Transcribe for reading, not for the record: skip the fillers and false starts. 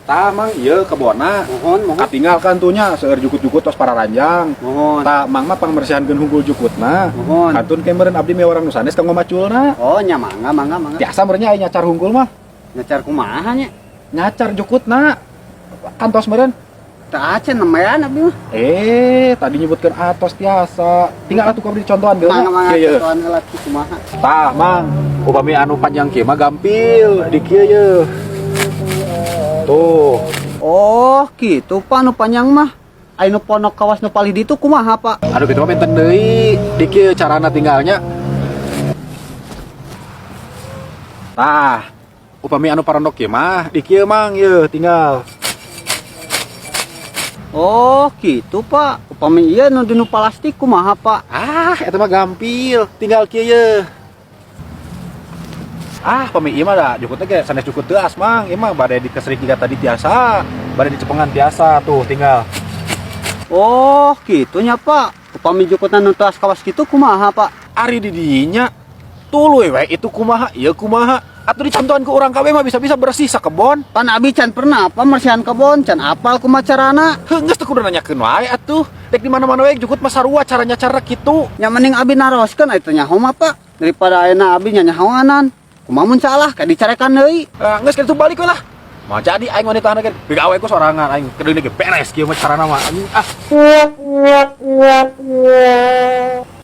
Tah Mang, ieu kebonna. Mohon, mohon. Katinggal kan tuh nya seueur jukut-jukut tos pararanjang. Mohon. Tah Mang mah pangmersihankeun hungkul jukutna. Mohon. Kantun ke meureun abdi orang nu sanes kanggo maculna. Oh, nya mangga, mangga, mangga. Biasa meureun nya aya nyacar hungkul mah. Nyacar kumaha nya? Nyacar jukutna. Kantos meureun. Teu acan nemayan abdi mah. Eh, tadi nyebutkeun atos tiasa. Tinggal atuh ku abdi contohan geuna. Mangga, mangga, Ieu, ieu. Contohan heula kieu kumaha. Tah, Mang. Upami anu panjang kieu mah gampil di kieu ye. Tuh. Oh, gitu Pak nu panjang mah. Aya nu pondok kawas nu palih ditu kumaha, Pak? Aduh kitu mah benten deui. Di kieu carana tinggalnya. Tah, upami anu parondok kieu mah di kieu Mang ye tinggal. Oh, gitu Pak. Upami ieu nu dinu plastik kumaha, Pak? Ah, eta mah gampil, tinggal kieu ye. Ah, pami ieu mah da jukutna ge sanes jukut teuas, Mang. Ieu mah bade dikesrik jiga tadi tiasa, bade dicepengan tiasa tuh tinggal. Oh, gitu nya, Pak. Upami jukutna nu teuas kawas kitu kumaha, Pak? Ari di dinya tuluy we itu kumaha, ieu kumaha. Atuh dicontohan ku urang kabeh mah bisa-bisa bersih sakebon. Pan abi can pernah apa mersihan kebon, can apal kumaha carana. Heuh, geus teu kudu nanyakeun wae atuh. Dek di mana-mana we jukut mah sarua cara nyacara kitu. Nya mending abi naroskeun atuh nyaho mah, Pak. Daripada ayeuna abi nyanyahoanan. Kumaha mun salah kayak dicarekan deui. Ah, geus kitu balik we lah. Mau jadi aing wanita ge gawe ku sorangan aing kedeung ge beres kieu mah carana mah anjing ah.